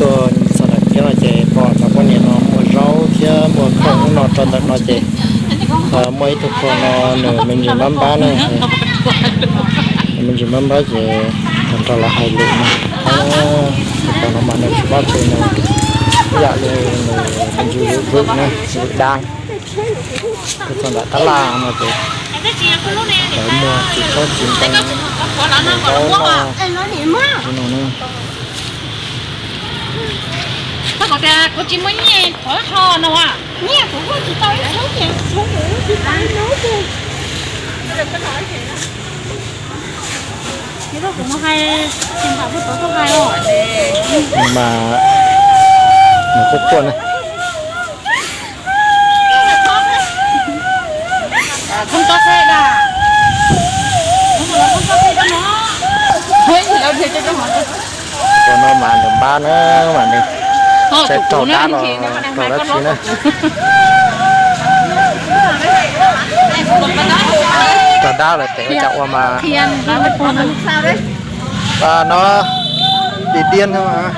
Tuaj txog ntawm kiab no ces pom cov poj niam no muag zaub thiab muag khoom ub no rau ntawm no ces muaj ib tug pog no nws me ntsis npab npab na, nws me ntsis npab npab ces nrog lawv hais lus no. Tus pog no mas nws tsis paub tseg, nws ib yam li nws me ntsis vwm vwm na, vwm dab. Tuaj txog nram tab laj no ces lawv muag txiv tsob txiv ntoo, muag zaub noj no na. Mas nws quaj quaj na. Ua no mas nws npab na, mas nws tseem raug dab los raug dab tsi na. Raug dab lawm ces ua cas ua mas no, bị điên thôi mà,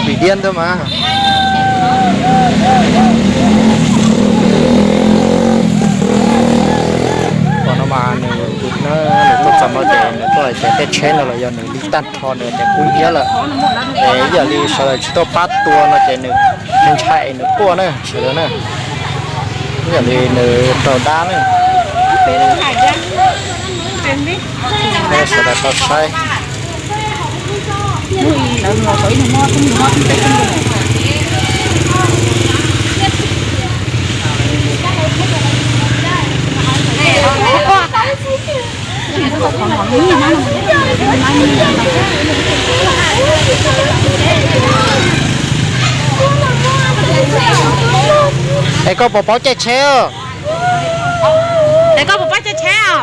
bị điên thôi mà. Ua no mas nws, nws tuaj txog no ces nws tuaj hais tias tej tsheb no los yog nws li tag nrho nws tias kub hnyiab lawm. Es ib yam li sawv daws tsis tuaj pab tua no ces nws ntshai nws quaj na sawv daws na. Ib yam li nws raug dab na. Sawv daws tau saib. Es koj puas paub caij tsheb? Es koj puas paub caij tsheb os?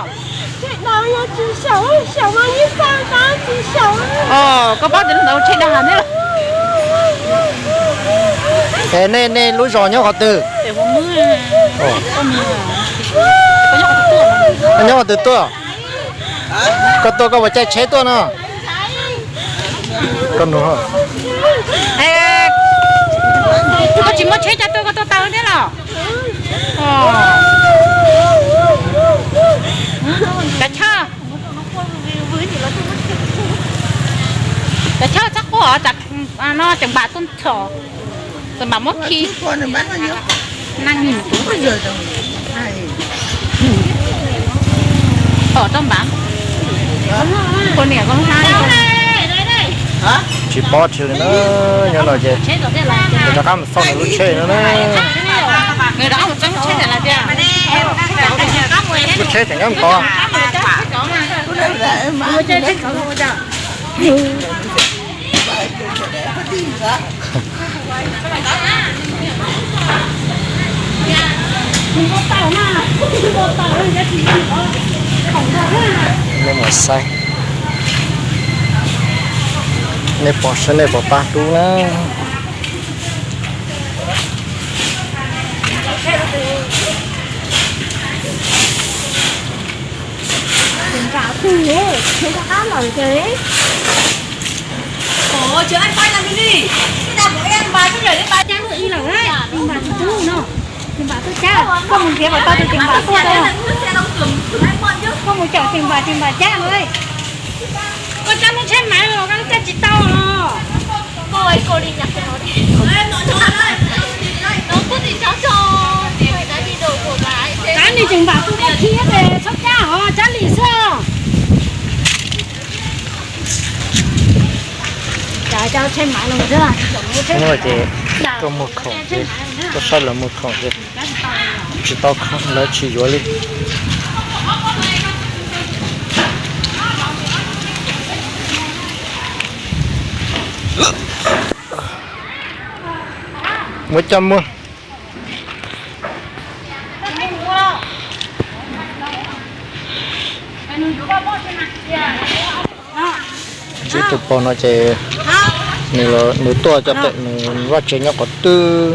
Koj paub tias lub ntawd tsheb dag ne. Es nej, nej lub zos nyob qhov twg? Nyob qhov twg tuaj? Koj tuaj koj puas caij tsheb tuaj no? Koj nug. Koj tsis muaj tsheb cas tuaj, koj tuaj taw thiab los? Kav chawj, kav chawj txhob quaj, no tseem npam tuaj txhom, tseem npam muab khi. Txhom rau npam. Tsis paub tsis li na, nyob no ces rov qab mus xauj nws lub tsheb no na. Lub tsheb tseem nyob nkaus. Nej mus saib, nej pom saib nej puas pab hlub na. Koj mus nrhiav kom tau tus ceev npam tuaj rau, koj mus caum ceev npam, ceev npam cab lauj. Koj cab lub tsheb maiv los koj cab tsis tau los. Cab nim ceev npam tuaj thiab ces txhob cab os, cab lim xwb. Ces koj muag khoom ces, koj saib lawv muag khoom ces tsis tau, lawv tsis yuav li. Muab coj muag. Ntsib tus pog no ces nws tuaj cov pem nws vaj tsev nyob qhov twg.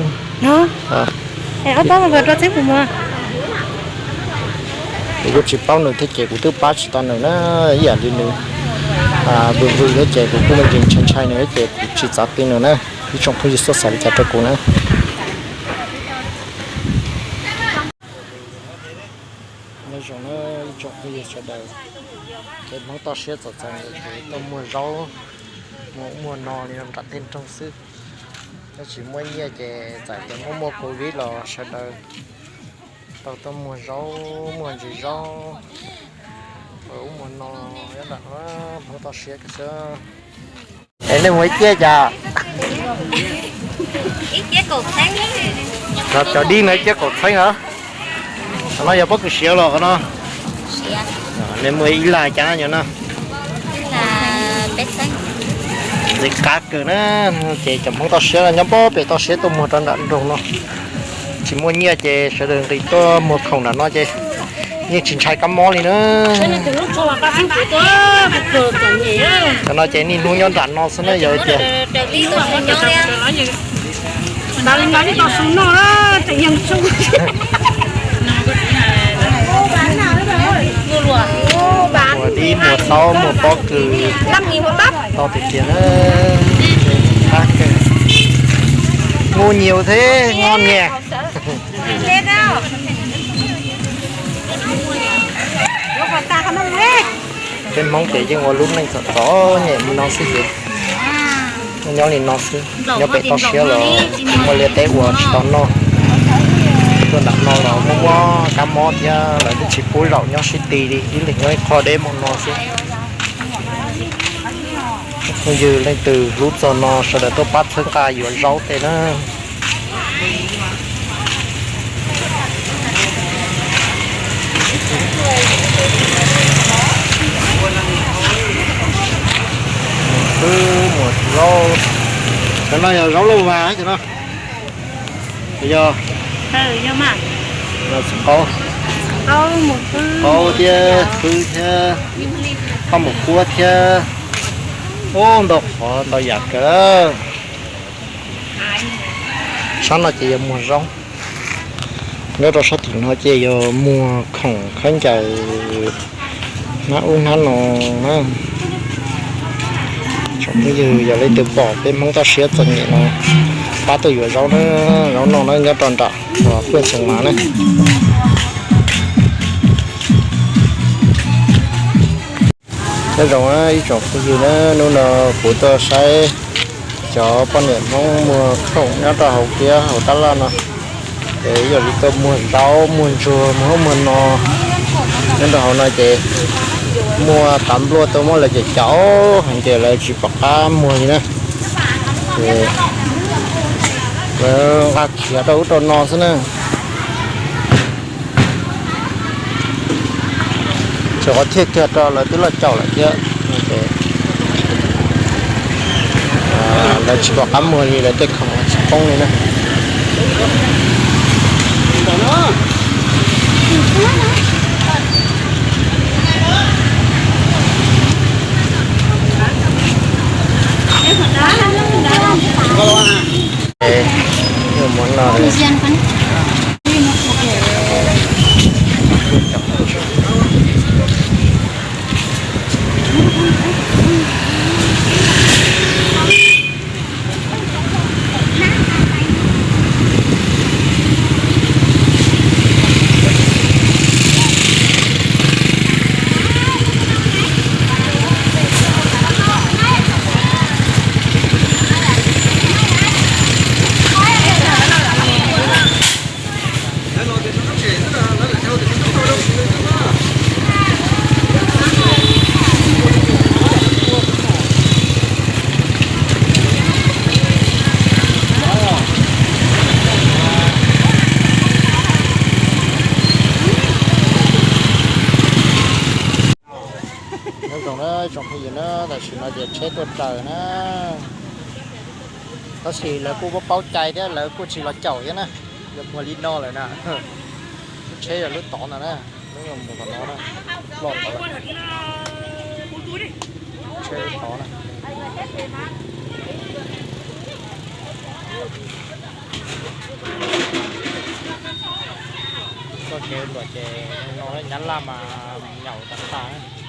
Kuv kuj tsis paub nws thiab ces kuv twb pab tsis tau nws na, ib yam li nws Vwm vwm thiab ces kuv kuj me ntsis ntshai ntshai nws thiab ces kuv tsis txav peb nws na. Ib tsoom phooj ywg txhob xav li cas rau kuv na. Nyob zoo na ib tsoom phooj ywg sawv daws, ces Hmoob toj siab txom txom nyem ces tuaj muag zaub, muag ub muag no li no nram tej nroog xwb. Nyob tsis muaj nyiaj ces txawm tias muaj muaj covid los sawv daws tau tuaj muag zaub, muag ntsis zaub, muag ub muag no, nyob nram Hmoob toj siab kiag xwb. Es nej muag ib ciab cas? Cov dib no ib ciab kaum txheeb os. Qhov no yog pob kws siav los qhov no? Nej muag ib lag cas nyob no? Ntxim qab kawg na. Ces cov Hmoob toj siab nyob pob pem toj siab tuaj muag rau nram nroog no. Tsis muaj nyiaj ces sawv daws nqis tuaj muag khoom nram no ces yeej tsis ntshai kab mob li na. Cov no ces niaj hnub nyob nram no xwb na yog tias muag dib muag taub muag pob kws tau tiag tiag na. Ngu nyiu thiab nyob niag. Peb Hmoob ces yeej ua lub neej txom txom nyem li no xwb ces nyob li no xwb, nyob pem toj siab los muaj liaj teb ua tsis tau noj. Tuaj nram no los muaj muaj kab mob thiab lawv twb tsis pub zaum nyob sib ti li, ib leeg nyob ib qho deb mus no xwb. Phooj ywg leej twg hlub txog no sawv daws tuaj pab txhawb nqa yuav zaub tej na. Zaub, cov no yog zaub lauj vas cov no. Yog, no txhua qaub, qaub thiab fwb thiab, qhov mus kuab thiab, ub ntau qhov ntau yam kawg. Sab no ces yog muag zaub, nyob rau sab tim no ces yog muag khoom khaub ncaws hnab ub hnab no na. Tsoom phooj ywg yog leej twg pom peb Hmoob toj siab txom nyem no pab tuaj yuav zaub na, zaub no na nyob rau nram Phuaj Xeem Mav na. Nyob zoo ib tsoom phooj ywg na, hnub no kuv tuaj saib cov poj niam Hmoob muag khoom nyob rau hauv kiab hauv tab laj no. Ces yog li tuaj muag zaub muag ntsuag muag ub muag no nyob rau hauv no ces muag tav npluaj tuaj muab lawv caum caum heev ces lawv tsis pom qab muag li na. Ces lawv nqa khiav rau ub rau no xwb na. Tsuas qhov thiaj kiag rau lawv twb los caum lawm thiab. Lawv tsis pom qab muag li, lawv tej khoom tsis poob li na. Nyob zoo na tsoom phooj ywg na, tam sim no ces tsheb tuaj raws na. Tab sis lawv kuj paub paub cai thiab lawv kuj tsis los caum thiab na. Yog muag li no lawm na, lub tsheb yog lub tod no na, lub mus tom no na, ploj tod lawm. Tsheb lub tod na. Txoj kev luam ces no nyab laj mas nyaum tas tas.